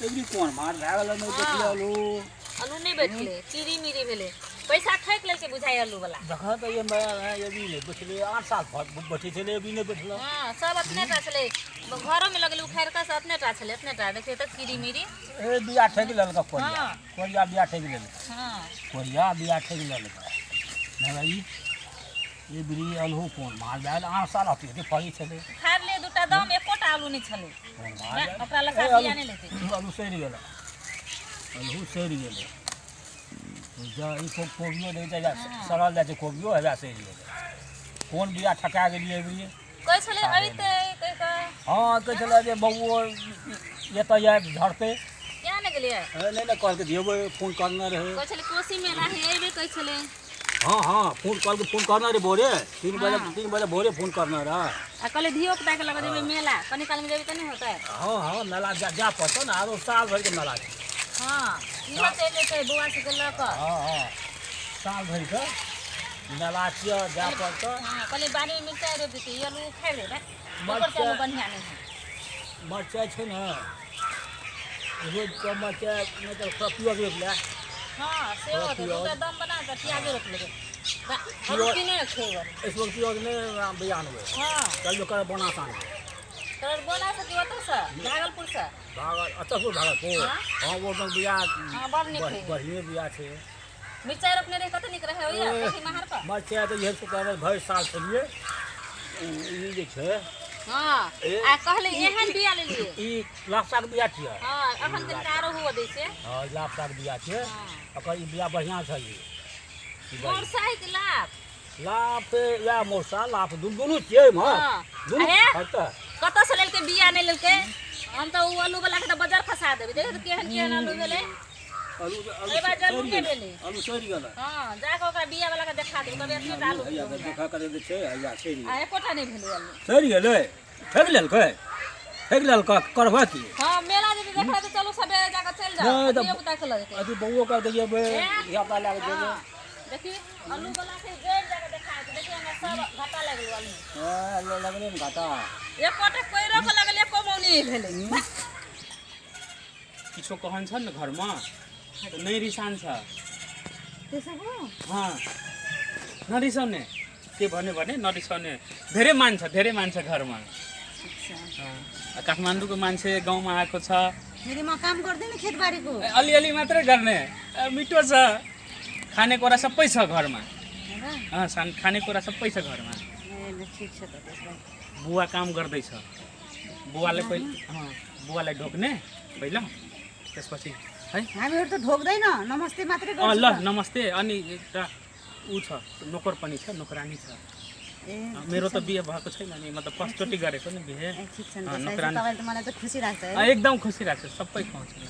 Ebury कोन मार भए गेलै नहि देखले आलू। आलू नहि बैठले, चिरी मिरी भेलै, पैसा ठकि लेलकै बुझाइ आलू वाला। जखन तऽ ये मैं अभी नहि बैठले, 8 साल बैठे छलै, अभी नहि बैठल। हँ, सब अपने टा छलै, घरोमे लगलै उखाड़ि कऽ, सब अपने टा छलै, अपने टा देखियौ तऽ चिरी मिरी। ए बिया ठकि लेलकै कोरिया। हँ। कोरिया बिया ठकि लेलकै। हँ। कोरिया बिया ठकि लेलकै। नहि ई ई बिरी आलू कोन मार भए गेलै, 8 साल अथी अथी फड़ी छलै। उखाड़ि ले दूटा दाम, एकोटा आलू नहि छलै। कोन मार भए गेलै? ओकरा लखा ए, बिया नहि लेतै। आलू सड़ि गेलै, आलू सड़ि गेलै। जा ई कोबियो देखै छै, सड़ल जाइ छै कोबियो, हेबे सड़ि गेलै। कोन बिया ठका गेलियै एबरी? कहै छलै अइतै कहि कऽ। हँ, कहै छलै जे बौओ एतऽ आबि झड़तै। किया नहि गेलियै? ए, नहि नहि, कहलकै जेबै, फोन करने रहै। कहै छलै कोसी मेला है अइबै कहै छलै। हँ हँ, फोन कहलकै, फोन करने रहै भोरे 3 बजे। हँ। 3 बजे भोरे फोन करने रहै। आ कहलै धियो पुताके लऽ कऽ जेबै मेला, कनी कालमे जेबै तऽ नहि होतै? हँ हँ, मेला जा जाय पड़तौ ने, आरो साल भरिके मेला छै। हँ, इहो चलि जेतै बौआ सबके लऽ कऽ। हँ हँ, साल भरिके मेला छियै, जाय पड़तौ। हँ, कहलियै बाड़ीमे मिरचाइ रोपि दैतियै, ई आलू उखाड़ि देबै, ओकर आलू बढ़िआँ नहि हइ। मरचाइ छै ने, रोपि कऽ मरचाइ, नहि तऽ थोड़ा प्याज रोपि लए। हँ, से होतै, दूटा दम बना कऽ प्याजो रोपि लेबै। आलू किने खेबै। एहिसँ प्याज नहि बिया आनबै। हँ। चल कर बोना से आनबै। तोहर बोना से कि ओतऽसँ भागलपुरसँ? भागल एतऽ भागलपुर। हँ। हँ, ओ अपन बिया। हँ, बड़ नीक हइ। बढ़िएँ बिया छै। मिरचाइ रोपने रही, कते नीक रहै होइए कोसी महार पर। मरचाइ तऽ इएह सब भरि साल छलियै, ई जे छै। हँ, आ कहली एहन बिया लेलियै। ई लापसाके बिया छियै। हँ, अखन तनिका आरो हुअ दै छै। हँ, ई लापसाके बिया छियै। हँ। एकर ई बिया बढ़िआँ छै। ई मोरसाही के लाभ। लाप वएह मौसा लाप दुनू छियै एहिमे। हँ। दुनू। अरे? फड़तै। कतऽसँ लेलकै बिया नहि लेलकै, हम तऽ ओ आलू वाला के तऽ बजर खसा देबै। देखै तऽ केहन केहन आलू भेलै। आलू आलू एहि बार जरूर सड़ि नहि गेलै। भेलै। आलू सड़ि गेलै। हँ, जाकऽ ओकरा बिया वाला के देखा देबै, कहबै एतने टा आलू हैया भेलै हमरा। देखा करे जे छै, हैया सड़ि आ गेलै। एकोटा नहि भेलै आलू। सड़ि गेलै, ठकि लेलकै, ठकि लेलकै, करबै की? हँ, मेला जेतै देखै तऽ चलू सबे जाकऽ चलि जाउ। नहि तऽ धियो पुता के लऽ जेतै। अथी बौओ कहलकै जेबै, धिया पुता लए कऽ जेबै। हँ, देखी आलू वाला के जड़ि जाकऽ देखा देतै। देखी हमरा सब घाटा लागि गेल आलू। हँ, लगलै ने घाटा। एकोटा कोइरो के लगल, एको मौनी नहि भेलै। किछो कहन छ ने घरमा त नै रिसान्छ। त्यसो भो? हँ, नरिसाउने के भन्यो भने नरिसाउने, धेरै मान्छ, धेरै मान्छ घरमा। अच्छा। हँ, काठमाडौँको मान्छे गाउँमा आएको छ। फेरि म काम गर्दिनँ खेतबारीको। ए, अलिअलि मात्रै गर्ने। ए, मिठो छ खानेकुरा, सबै छ घरमा। हो र? अँ, खानेकुरा सबै छ घरमा। ए ल, ठिक छ त त्यसो भए। बुवा काम गर्दैछ, बुवाले पहिला, अँ, बुवालाई ढोक्ने पहिला, त्यसपछि है। हामीहरू त ढोक्दैन, नमस्ते मात्रै अँ गर्छु ल त। नमस्ते। अनि एउटा ऊ छ, नोकर पनि छ, नोकरानी छ। ए। अँ, मेरो त बिहे भएको छैन नि, म त फर्स्टचोटि गरेको नि बिहे। ए, ठिक छ नि। अँ, त्यसो भए नोकरानी। तपाईँले त मलाई त खुसी राख्छ है। अँ, एकदम खुसी राख्छु, सबै खुवाउँछु ल।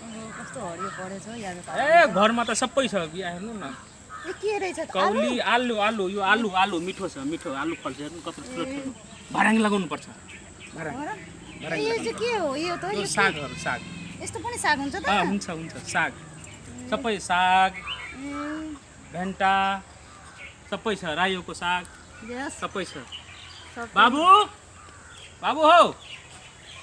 ओहो, कस्तो हरियो परेछ हौ यहाँ त। ए, घरमा त सबै छ, बिहा हेर्नु न। ए, के रहेछ त? कौली आलु, आलु, यो आलु, आलु मिठो छ, मिठो आलु फल्छ, हेर्नु कत्रो ठुलो ठुलो। भर्याङ लगाउनु पर्छ, भर्याङ। हो र? भर्याङ ए, यो चाहिँ के हो यो त? यो यो के? सागहरू, साग। यस्तो पनि साग हुन्छ त? अँ, हुन्छ हुन्छ, साग सबै साग। ए। भेन्टा सबै छ, रायोको साग। यस। सबै छ। सबै। बाबू, बाबू हौ।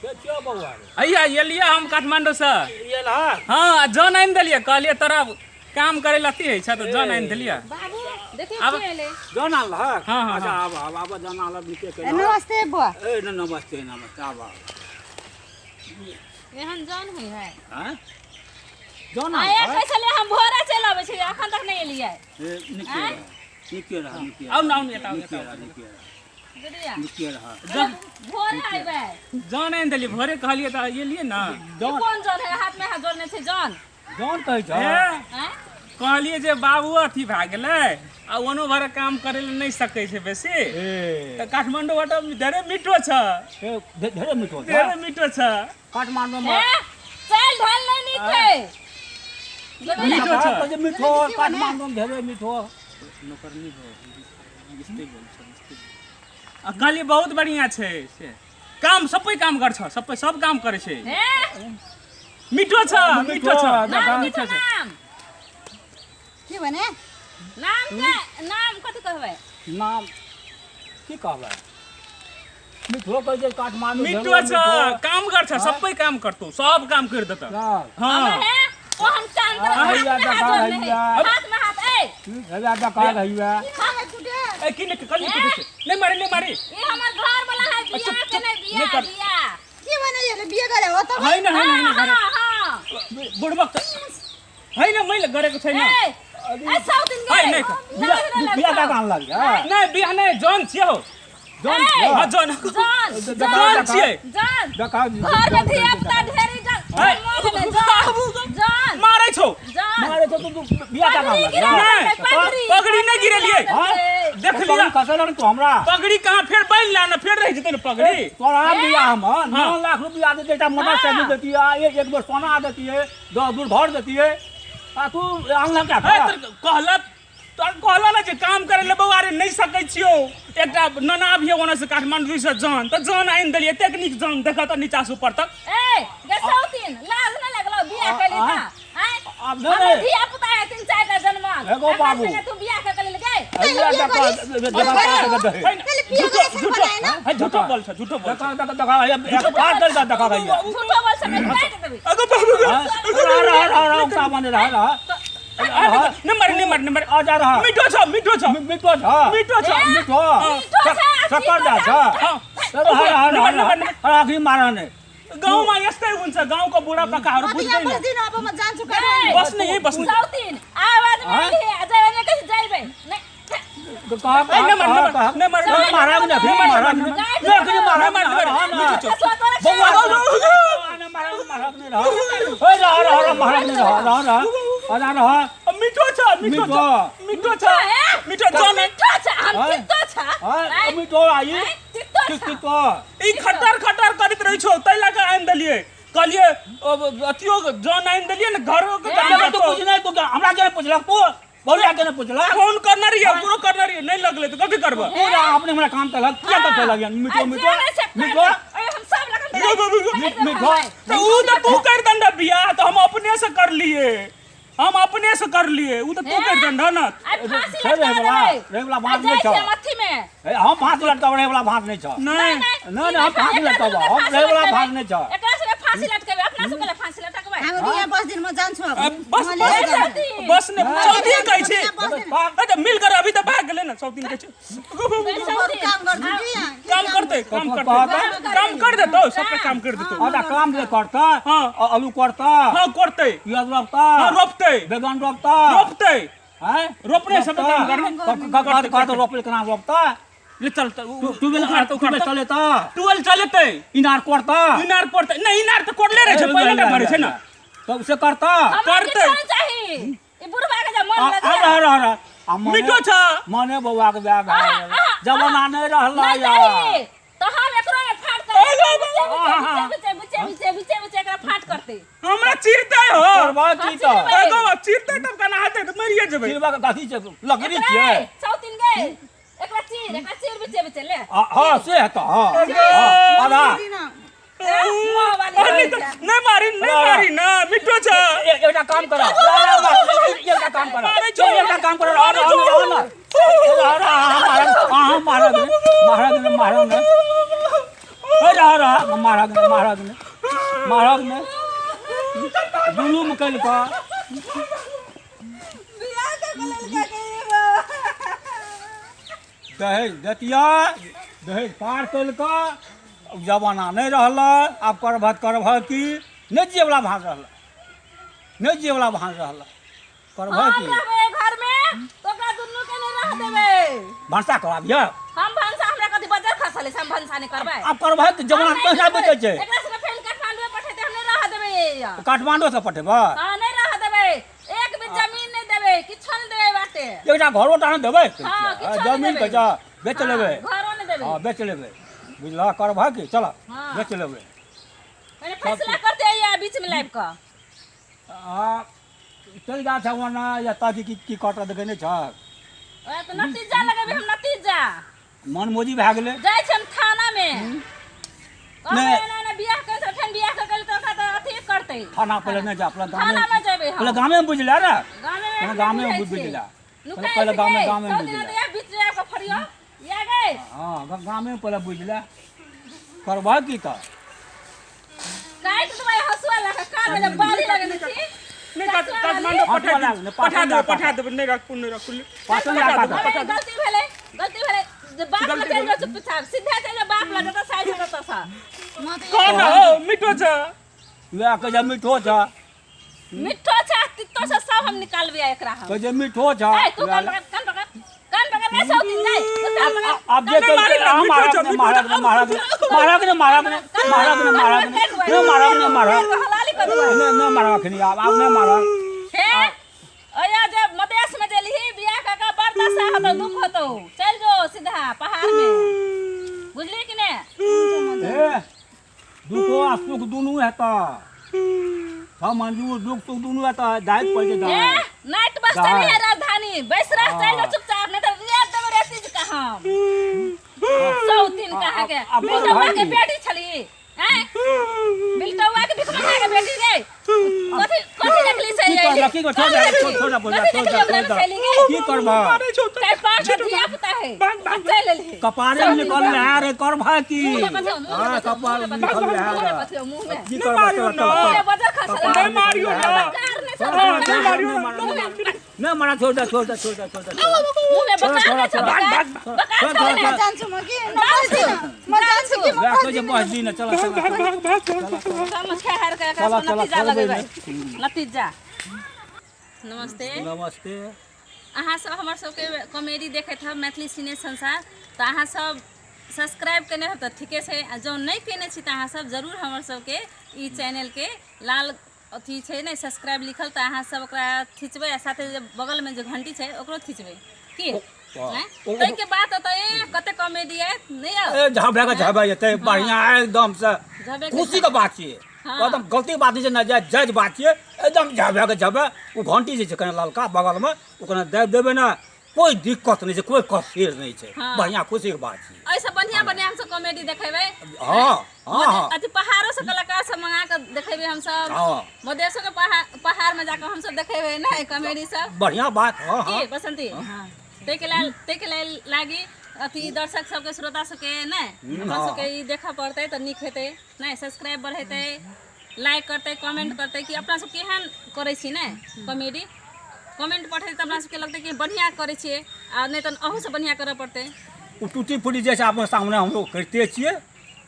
के छियौ बौआ रे? हैया एलियै हम काठमाडौँसँ। एल हँ? हँ, जन आनि देलियै, कहलियै तोरा काम करै लए अथी होइ छ तऽ जन आनि देलियै। बाबू, देखियौ आब- के एलै। जन आनलहक? हँ, हँ, अच्छा। हँ। आब आब आब, जन आनलक, नीके ए, केलक। नमस्ते बुवा। ए, न नमस्ते नमस्ते, आब आब। एहन जन होइ है? आँय, जन आया आनलहक? कहै छलै हम भोरे चलि अबै छी, अखन तक नहि एलियै। ए, नीके रह, नीके रह, नीके। आउ न, आउ न, एतऽ आउ, नीके एतऽ रह, आउ। नीके रह। दीदिया। नीके रह। जन भोरे अयबै। जन आनि देलियै, भोरे कहलियै तऽ एलियै ने। ई कोन जन है? हाथ में हाथ जोड़ने छै जन। जन कहै छ? ए, आँय? कहलियै जे बाबू अथी भए गेलै आ ओनो भर काम करै लए नहि सकै छै बेसी। ए। तऽ काठमाडौँबाट धेरै मिठो छ। ए, धेरै मिठो छ। धेरै मिठो छ। काठमाडौँमा। ए, चाल ढाल नहि नीक है। मिठो छ। तऽ जे मिठो काठमाडौँमे, धेरै मिठो। नोकरनी हो, यस्तै बोल्छ, यस्तै। आ कहलियै बहुत बढ़िआँ छै से, काम सबै काम गर्छ, सबै सब काम करै छै। हे। मिठो छ, मिठो छ। नाम की मिठो छ छ। नाम? के भने? नाम के, नाम कथी कहबै? नाम की कहबै? मिठो कहै छै काठमांडू मिठो छ, काम गर्छ, सबै काम करतौ, सब काम कर देतौ। हाँ। हे ओहन काम कर, हाथ हैया में हाथ देखा, जोड़ने है। हैया। हाथ में हाथ ए। हैया देखा हैया। ए, किन कली कुटे छै? नहीं मारे, नहीं मारे। ये हमर घर वाला है, बियाह चुप, के चुप, नहीं, बियाह नहीं कर। बियाह। के भने यसले बिहे गरे हो त? हैन, हैन, हैन, हाँ, गरे। हाँ, हाँ। बुढबक त हैन, मैले गरेको छैन। ए, ए, साउथिन है, गए। नहीं। बिया बिया का काम लाग्यो नहीं, बिहा नहीं, जन छियै हो। जन ए, हाँ, जन। जन, जन छियै। जन। देखा घर में धिया पुता ढेरी जन। है। मर गेलै, जन, जन, मारै छौ। जन। मारे तो तू बिया का काम पगड़ी लाग्यो गिरा नहीं, देलकै, पगड़ी। पगड़ी नहीं गिरेलियै। हाँ? देख लिया। खसल तू हमरा। पगड़ी कहाँ फेर बान्हि ला न, फेर रहि जेतै ने पगड़ी। तोरा बिया हम 9 लाख रुपया देते, एकटा मोटरसाइकिल देती, एक बेर सोना देती, 10 दूर घर देती, आ तू आनलक क्या? ए, तोर कहलक, तोर कहला ने जे काम करे ले बौआ रे नहीं सकै छियौ, एकटा नना भी ओना से काठमांडू से जन, त जन आनि देलियै, एतेक नीक जन देख त नीचा से ऊपर तक। ए, गे साउथिन, लाज नहि लगलौ बियाह केली त? आँय? आब नहि, हमर नहि। धिया पुता है तीन चारिटा जनमल। एगो एकरा बाबू। संगे तू बियाह कऽ के लेल गे? हैया देखा देखा देखा है ने? पहिले बिहे झूठो गरे छै झूठो बनाए न? है, झूठो बोल छ, झूठो बोल छ। देखा देखा देखा हैया बात कर देखा हैया। झूठो बोल सकै काटि देबै। अगो बाबू गे। रहा रहा रहा रहा उनका माने रहा रहा। नहीं मारे, नहीं मारे, नहीं मारे। आ जा रहा। मिठो छ, मिठो छ। मिठो छ। मिठो छ। मिठो। मिठो छ, शक्कर दा छ। हाँ। रहा रहा नहीं मारे, नहीं रहा मारे। रहा आखिरी मारा ने। गाउँमा यस्तै हुन्छ, गाउँको बुढापाकाहरू म त बुझ्दैन। यहाँ बस्दिनँ, अब म जान्छु ए, काठमाडौँ। बस्ने, यहीँ बस्ने। साउथिन, आवाज में हाँ? आइली है, जाइबे नहीं, कहीं जाइबे। नहीं। कहा ए, नहीं मारे, नहीं मारे, नहीं मारे, नहीं मारा नहीं मारा नहीं नहीं मारा नहीं मारे, नहीं मिठो छ। बौआ मारा मारा नहीं रहा ए रहा रहा रहा मारा नहीं रहा रहा रहा आ रहा। मिठो छ, मिठो छ, मिठो छ, मिठो जन। मिठो छ, हम हाँ? तितो छ। हां मिठो आई आँय, तितो छ। तितो। ई खटर खटर करैत रहै छौ, ताहि लए कऽ आनि देलियै। कहलियै अथियो जन आनि देलियै ने, घरो के काम तू करतौ। पूछ नहीं, तू हमरा के पूछलक? तू बौआ के नहीं पूछलक? फोन करने रहियै, ओकरो करने रहियै, नहीं लगलै तऽ कथी करबै? पूरा अपने हमरा काम तलक किया तऽ लगियन मिठो आ, मिठो जे नहि छै, मिठो ए, हम सब लगन मिठो। तऽ ऊ तऽ तू करि दे ने बियाह, तऽ हम अपने से करलियै, हम अपने से करलियै, ऊ तऽ तू करि दे ने। आइ फांसी छै लटका रे वाला, देबै। रे वाला आ, बात जाइ नहि छियै छौ। हम अथी में। ए, हम फांसी लटकाब रे वाला भात नहीं छ। नहीं नहीं, नहीं, हम फांसी लटकाब, हम रे वाला भात नहीं छ। एकरा संगे फांसी लटकेबै, अपना सबके लए फांसी लटकबै। हामी यहाँ बस्दिनँ, म जान्छु अब। अब बस म लिएर बस जान्छु। बस ने चौथी कहै छै। यहाँ बस्दिनँ। ए, तऽ मिल कर अभी तऽ भाग गेलै ने, चौथी कहै छै। बरु काम गर्छु कि यहाँ? काम करतै, काम कह- करतै, काम कर देतौ, सबके काम कर देतौ। आधा काम जे करता। हाँ। आलू करता। हाँ, करतै। प्याज रोपता। हाँ, रोपतै। बैगन रोपता। रोपतै। हैं? रोपने सब काम करने। कर कर तो रोपले केना रोपता? ले चल त ट्यूबवेल उखाड़ ट्यूबवेल चलेता। ट्यूबवेल चलेतै। इनार करता। इनार करतै नहीं, इनार तऽ कोरले रहै छै, पहिले नहि भरै छै ने। तब से करता। हमरा करतै। किछो नहि चाही। ई बुढ़बा के जे मन आ लगलै। रह रह रह आ मने मिठो छ। मने बौआ के बियाह भए आहा, गेल। आहा, जमाना नहीं रहला नहि यार। चाही। तऽ हम एकरो में फाट करबै। बिचे बिचे बिचे बिचे बिचे एकरा फाट करतै। हमरा चिरतै हो। करबा की तऽ चिरबै। एगो चिरतै तब केना हेतै, तऽ मरिए जेबै। चिरबा के कथी छै? लकड़ी एकरा छियै। ए, साउथिन गे। एकरा चीर, एकरा चीर बिचे बिचे ले। आ, हाँ से हेतौ, हाँ हाँ, आधा। बस्दिनँ। ए, मुँह वाली अरे तऽ नहि मारी, नहि मारी ना, मिठो छ। एकटा काम कर, एकटा काम कर, मारै छौ। एकटा काम कर। और और और अहाँ मारब ने, मारब ने, मारब ने। ए, रह रह मारब ने, मारब ने, मारब ने। जुलुम कयल कऽ बियाह कऽ के लेलकै के ई बा। दहेज देतिया, दहेज पार कयल कऽ जमाना नहि रहलै। आब करबह करबह की? नहि जियवला भाँज रहलै, नहि जियवला भाँज रहलै। करबह हम की? रहबै घर में तो ओकरा दुनू के नहि रह देबै। भनसा कराबिह। हम भनसा, हमरा कथी बजर खसल है, हम भनसा नहि करबै। आब करबह तऽ जमाना हम नहि पैसा करबै। बचै छै। एकरा सबके फेर काठमांडू पठेतै, हम नहि रह देबै। काठमांडू से पठेबह? हाँ, नहि रह देबै, एक भी जमीन नहि देबै, किछो नहि देबै बाटे। एकटा घरो टा नहि देबै? हाँ, किछो नहि जमीन देबै। कहै छै बेच हाँ, लेबै। घरो नहि देबै। हँ, बेच लेबै, बुझलह? करबह की? चल। हाँ। बेच लेबै। पहिले फैसला करते या बीच में लाबि कऽ। आ चलि गेल छ ओना या ताकि की की कटऽ देखै नहि छ। ओएह तऽ नतीजा लगेबै हम, नतीजा। मन मोजी भए गेलै। जाइ छी हम थाना में। कहबै नहि। एना एना बियाह करै छै, फेर बियाह कऽ गेल तऽ ओकरा तऽ अथी करतै। थाना पहिले नहि जा, अपना गामे। थाना में जेबै हम। पहिले गामे मे बुझि ले ने। गामे में। पहिले गामे मे बुझि ले। नुकाइ पहिले छै गामे गे, गामे मे सब बुझि दिना ले। तऽ इएह बीच में आबि कऽ फरियो। या गे। हँ, गामे मे पहिले बुझि ले। करबह की तऽ काटि देबै हँसुआ लऽ कऽ कान में बाली लगेने छी नहि काठमांडू पठा हँसुआ दियौ पठा देबै पठा देबै नहि राखू नहि राखू पाछू लए पठा काटऽ। देबै पठा अरे, गलती भेलै गलती भेलै जे बाप लग चलि जाउ चुपचाप सीधा चलि जाउ बाप लग जतऽ साइज होतऽ ततऽ म त कौन हो मिठो छ वएह कहै छै मिठो छ मिठो छै तितो छै सब हम निकालबै एकरा हम कहै छै मिठो छ ए तू कान पकड़ कान पकड़ कान पकड़ रे सौतीन जाय तू कान पकड़ आब जे नहीं, मारे ना, मारब मिठो ने मारब ने मारब मारब ने मारब ने मारब ने मारब ने मारब ने मारब हलाली कर देबै ने ने मारब अखनी आब आब ने मारब हे अया जे मदेश में जेलही बियाह कऽ के बड़ दशा होतौ दुख होतौ चल जो सीधा पहाड़ में बुझली कि ने हे दुखो आ सुख दुनू हेतऽ सब मंजूर दुख सुख दुनू हेतऽ दाइ पड़ै छै ए दाइ नाइट बस चली है राजधानी बैस रह चल जो चुपचाप नहीं तो रियाज देबै रे चीज का हम सौतीन कहा के अब बिलटौआ के भाई। बेटी छली हैं बिलटौआ के भिखमंगा के बेटी रे कथी कथी देखली से की करबह की कर छोड़ दे छोड़ छोड़ दे कथी छोड़ दे देखली छोड़ दे की करबह मारे छौ तऽ चारि पाँच टा धिया पुता है भाग, भाग, चलि एलही कपारे में निकल रहा रे करबह की मुँह में बतियाओ, मुँह में हाँ बतियाओ, कपार मुँह में में निकल बतियाओ, रहा मुँह में रे बतियाओ, मुँह में। की करबह चल चल मुँह चल में बजर खसल नहीं मारियो ना बकार नहीं छौ, हाँ, बकार। नहीं मारियो ना मुँह में- नहीं मारा छोड़ दे छोड़ दे छोड़ दे छोड़ दे मुँह में बकार छोड़, नहीं छौ, छोड़, बकार। छोड़, बकार छोड़, छौ छोड़, ने। छोड़। जान्छु म कि म बस्दिनँ म जान्छु कि म वएह कहै छै बस्दिनँ बस दिन चल चल भाग भाग भाग भाग सब मुझके हार के एकरा चला, से चला, नतीजा चल लगेबै बहिनी। नतीजा नमस्ते नमस्ते अहाँ सब हमर सबके कॉमेडी देखैत हब मैथिली सिने संसार तऽ अहाँ सब सब्सक्राइब केने हब तऽ ठीके छै आ जँ नहि केने छी तऽ अहाँ सब जरूर हमर सबके ई चैनलके लाल अथी छै ने सब्सक्राइब लिखल तऽ अहाँ सब ओकरा खिचबै आ साथे जे बगलमे जे घंटी छै ओकरो खिचबै की आँय? ताहिके बाद तऽ ए कते कॉमेडी आयत नहि आयत ए झबे के झबे जेतै बढ़िया एकदम से झबे के खुशी के बात छियै हाँ। एकदम गलती बात नहि छै नाजायज जायज बात छियै एकदम झबे के झबे ओ घंटी जे छै कने ललका बगलमे ओ कने दाबि देबै ने कोई दिक्कत नहि छै कोई कसेर नहि छै हाँ। बढ़िया खुशी के बात छियै एहिसँ बढ़िया बढ़िया हमसब कॉमेडी देखेबै हाँ हाँ हाँ अथी पहाड़ो से कलाकार सब मंगा के देखेबै हमसब हाँ मधेशो के पहाड़ पहाड़ में जाके हमसब देखेबै ने कॉमेडी सब बढ़िया बात हाँ हाँ की बसंती ताहिके लेल ताहिके लेल लागी अथी दर्शक सबके श्रोता सबके ने अपन हाँ। सबके ई देखऽ पड़तै तऽ नीक हेतै नहि सब्सक्राइब बढ़ेतै लाइक करतै कमेंट करतै कि अपना सब केहन करै छी ने कॉमेडी कमेंट पठेतै तऽ अपना सबके लगतै कि बढ़िआँ करै छियै आ नहि तऽ अहूसँ बढ़िआँ करऽ पड़तै ओ टूटी फूटी जे छै अपना सामने हमलोग करिते छियै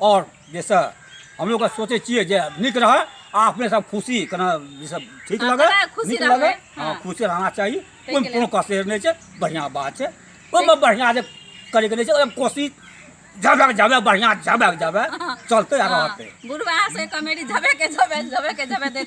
आओर जैसे हमलोग के सोचै छियै जे नीक रहै आ अपने सब खुशी केना जे सब ठीक हाँ, लगे केना खुशी नीक रहबै, लगे हाँ। हाँ खुशी रहना चाही ताहिके ओहिमे कोनो कसर नहि छै बढ़िआँ बात छै ओहिमे बढ़िआँ जे करैके नहि छै ओहिमे कोशिश जबे जबे बढ़िआँ जबे जबे चलतै आ रहतै बुढ़वा से कॉमेडी झबे के झबे झबे के झबे देत।